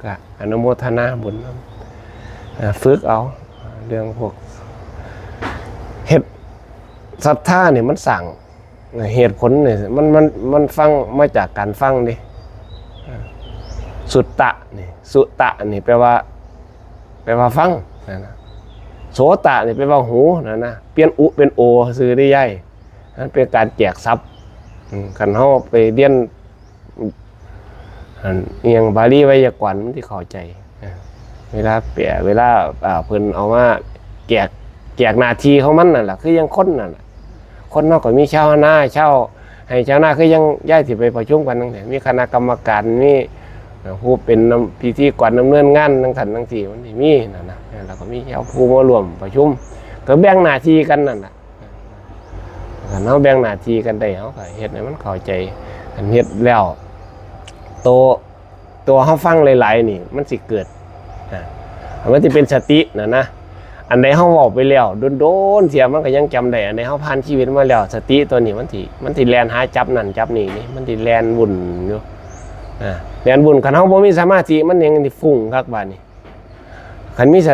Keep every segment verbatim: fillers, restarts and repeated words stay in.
ก็อนุโมทนาบุญนำ อ่า ฝึกเอา เรื่องพวกเฮ็ด ศรัทธานี่มันสร้าง เหตุผลนี่มัน มัน มันฟังมาจากการฟังเด้ สุตตะนี่ สุตะนี่แปลว่า แปลว่าฟังนั่นนะ โสตะนี่แปลว่าหูนั่นนะ เปลี่ยนอุเป็นโอซื่อได้ย่าย นั่นเป็นการแจกทรัพย์ อืม คันเฮาไปเรียน อันอิหยังบาลีไวยากรณ์มันสิเข้าใจ เวลาแปล เวลา อ่า เพิ่นเอามาแจก แจกหน้าที่ของมันนั่นล่ะ คือยังคนนั่นล่ะ คนเฮาก็มีชาวนา ชาวไฮ่ชาวนา คือยังย่ายสิไปประชุมกันจั่งซี้ มีคณะกรรมการ มี เอ่อ ผู้เป็นนำ พิธีกรดำเนินงานจั่งซั้นจั่งซี้ มันสิมีนั่นนะ แล้วก็มีชาวผู้มาร่วมประชุม ก็แบ่งหน้าที่กันนั่นล่ะ คันเฮาแบ่งหน้าที่กันได้ เฮาก็เฮ็ดให้มันเข้าใจ คันเฮ็ดแล้ว โต โตเฮาฟังหลายๆ นี่ มันสิเกิด อ่า มันสิเป็นสติน่ะนะ อันใดเฮาเว้าไปแล้ว โดนๆ เทื่อมันก็ยังจำได้ อันใดเฮาผ่านชีวิตมาแล้ว สติตัวนี้มันสิ มันสิแล่นหาจับนั่นจับนี่นี่ มันสิแล่นวุ่นอยู่ อ่า แล่นวุ่น คันเฮาบ่มีสมาธิ มันยังสิฟุ้งคักบาดนี้ คันมีส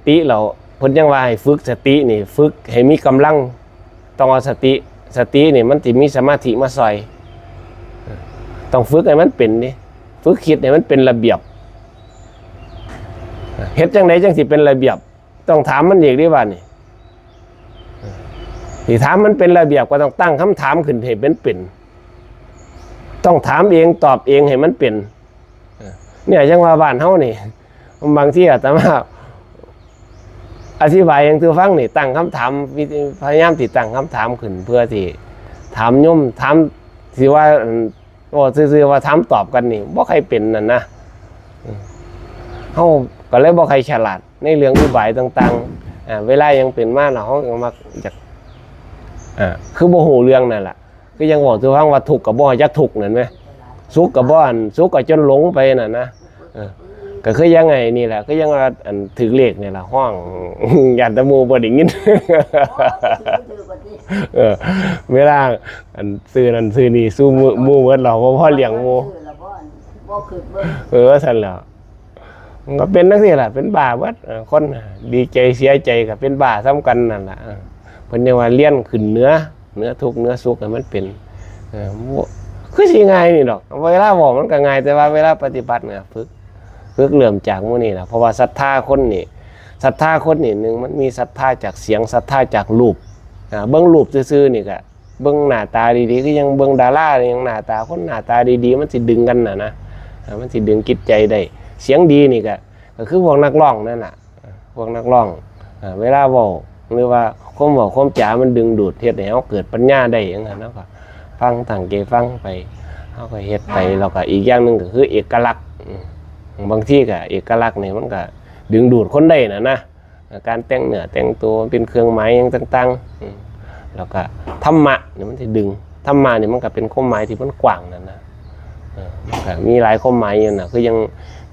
ติแล้ว เพิ่นยังว่าให้ฝึกสตินี่ ฝึกให้มีกำลัง ต้องเอาสติ สตินี่มันสิมีสมาธิมาซ่อย ต้องฝึกให้มันเป็นนี่ ฝึกคิดให้มันเป็นระเบียบ เฮ็ดจั่งใดจั่งสิเป็นระเบียบ ต้องถามมันอีกเด้บาดนี้ สิถามมันเป็นระเบียบก็ต้องตั้งคำถามขึ้นให้มันเป็น ต้องถามเองตอบเองให้มันเป็น เนี่ย จั่งว่าบ้านเฮานี่ บางทีอาตมาอธิบายหยังสู่ฟังนี่ ตั้งคำถาม พยายามสิตั้งคำถามขึ้น เพื่อสิถามโยม ถาม สิว่า อัน เว้าซื่อๆ ว่าถามตอบกันนี่ บ่ใครเป็นนั่นนะ เฮาก็เลยบ่ใครฉลาดในเรื่องอุบายต่างๆ อ่า เวลาหยังเป็นมาแล้ว เฮาก็มักอยาก อ่า คือบ่ฮู้เรื่องนั่นล่ะ คือยังเว้าสู่ฟังว่าทุกข์ก็บ่จักทุกข์นั่นแหม สุขก็บ่อัน สุขก็จนหลงไปนั่นนะ เออ ก็คือยังไงนี่แหละ คือยังว่าอันถือเลขนี่แหละ ฮ้อง ย่านแต่หมู่บ่ได้ยิน เออ เวลาอันซื้อนั่นซื้อนี่สู่หมู่ หมู่เบิดแล้ว บ่พอเลี้ยงหมู่ เออ ซั่นแหล้ว มันก็เป็นจั่งซี้ล่ะ เป็นบ้าเบิด เออ คนดีใจเสียใจก็เป็นบ้าส่ำกันนั่นล่ะ เออ เพิ่นเรียกว่าเรียนขึ้นเหนือ เหนือทุกข์เหนือสุขให้มันเป็น เออ บ่ คือสิง่ายนี่ดอก เวลาเว้ามันก็ง่าย แต่ว่าเวลาปฏิบัติเนี่ย ฝึก ฝึกเริ่มจากหมู่นี้ล่ะ เพราะว่าศรัทธาคนนี่ ศรัทธาคนนี่ หนึ่ง มันมีศรัทธาจากเสียง ศรัทธาจากรูป อ่า เบิ่งรูปซื่อๆ นี่ก็ เบิ่งหน้าตาดีๆ คือยังเบิ่งดารา ยังหน้าตาคนหน้าตาดีๆ มันสิดึงกันน่ะนะ อ่า มันสิดึงจิตใจได้ เสียงดีนี่ก็ ก็คือพวกนักร้องนั่นน่ะ พวกนักร้อง อ่า เวลาเว้า หรือว่าความเว้าความจ๋ามันดึงดูด เฮ็ดให้เฮาเกิดปัญญาได้จั่งซั้น เฮาก็ฟัง ตั้งใจฟังไป เฮาก็เฮ็ดไป แล้วก็อีกอย่างหนึ่งก็คือเอกลักษณ์ อืม บางทีก็เอกลักษณ์นี่มันก็ดึงดูดคนได้น่ะนะ การแต่งเนื้อแต่งตัวเป็นเครื่องหมายหยังต่างๆ อืม แล้วก็ธรรมะนี่มันสิดึง ธรรมะนี่มันก็เป็นความหมายที่มันกว้างนั่นนะ เออ มันก็มีหลายความหมายอยู่นะ คือยัง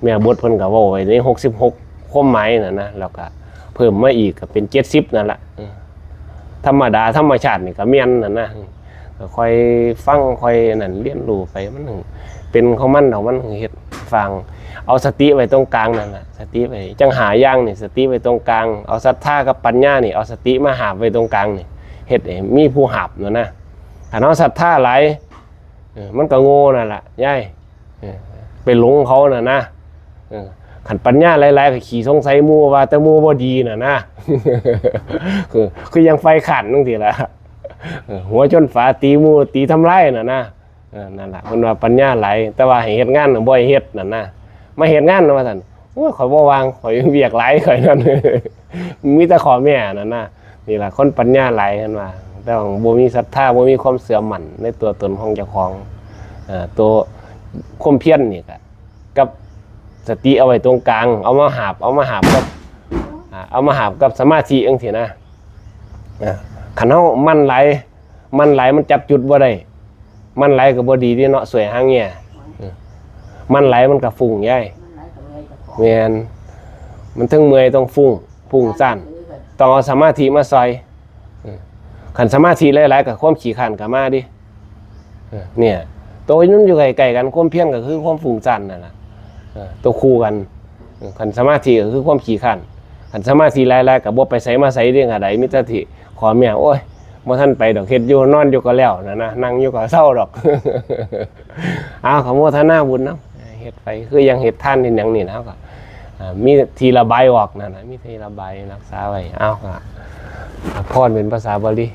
แม่บทเพิ่นก็เว้าไว้ในหกสิบหกความหมายนั่นนะ แล้วก็เพิ่มมาอีกก็เป็นเจ็ดสิบนั่นล่ะ เออ ธรรมดาธรรมชาตินี่ก็แม่นนั่นนะ ก็ค่อยฟังค่อยนั่นเรียนรู้ไป มันถึงเป็นของมันดอก มันถึงเฮ็ดฟัง เอาสติไว้ตรงกลางนั่นล่ะ สติไว้ จั่งห้าอย่างนี่ สติไว้ตรงกลาง เอาศรัทธากับปัญญานี่ เอาสติมาหาบไว้ตรงกลางนี่ เฮ็ดให้มีผู้หาบนั่นนะ คันเฮาศรัทธาหลาย เออ มันก็โง่นั่นล่ะ ยาย เออ ไปหลงเขาน่ะนะ เออ คันปัญญาหลายๆ ก็ขี้สงสัยหมู่ ว่าแต่หมู่บ่ดีน่ะนะ คือ คือยังไฟขันจั่งซี้ล่ะ เออ หัวชนฝาตีหมู่ตีทำลายน่ะนะ เออ นั่นล่ะ เพิ่นว่าปัญญาหลาย แต่ว่าให้เฮ็ดงานน่ะบ่ให้เฮ็ดนั่นนะ มาเฮ็ดงานน่ะว่าซั่น โอ้ย ข้อยบ่ว่าง ข้อยเวียกหลาย ข้อยนั่น มีแต่ข้อแม้นั่นนะ นี่ล่ะ คนปัญญาหลายเพิ่นว่า แต่ว่าบ่มีศรัทธา บ่มีความเชื่อมั่นในตัวตนของเจ้าของ เอ่อ ตัวความเพียรนี่ก็ กับสติเอาไว้ตรงกลาง เอามาหาบ เอามาหาบกับ อ่า เอามาหาบกับสมาธิจั่งซี้นะ อ่า คันเฮามั่นหลาย มั่นหลายมันจับจุดบ่ได้ มั่นหลายก็บ่ดีเด้เนาะ สวยหางแง่ เออ มั่นหลายมันก็ฟุ้งยาย แม่น มันทั้งเมื่อยต้องฟุ้ง ฟุ้งซ่าน ต้องเอาสมาธิมาซ่อย เออ คันสมาธิหลายๆ ก็ความขี้คร้านก็มาเด้ เออ เนี่ย ตัวมันอยู่ใกล้ๆ กัน ความเพียรก็คือความฟุ้งซ่านนั่นล่ะ เออ ตัวคู่กัน เออ คันสมาธิก็คือความขี้คร้าน คันสมาธิหลายๆ ก็บ่ไปไสมาไสเด้ กะได๋ มีแต่ที่ขอแม่ โอ้ย บ่ทันไปดอก เฮ็ดอยู่นอนอยู่ก็แล้วนั่นนะ นั่งอยู่ก็เซาดอก เอา ขอโมทนาบุญนำ เฮ็ดไปคือยังเฮ็ดทานเฮ็ดหยังนี่นะ ก็ อ่า มีที่ระบายออกนั่นนะ มีที่ระบายรักษาไว้ เอา ก็ พรเป็นภาษาบาลี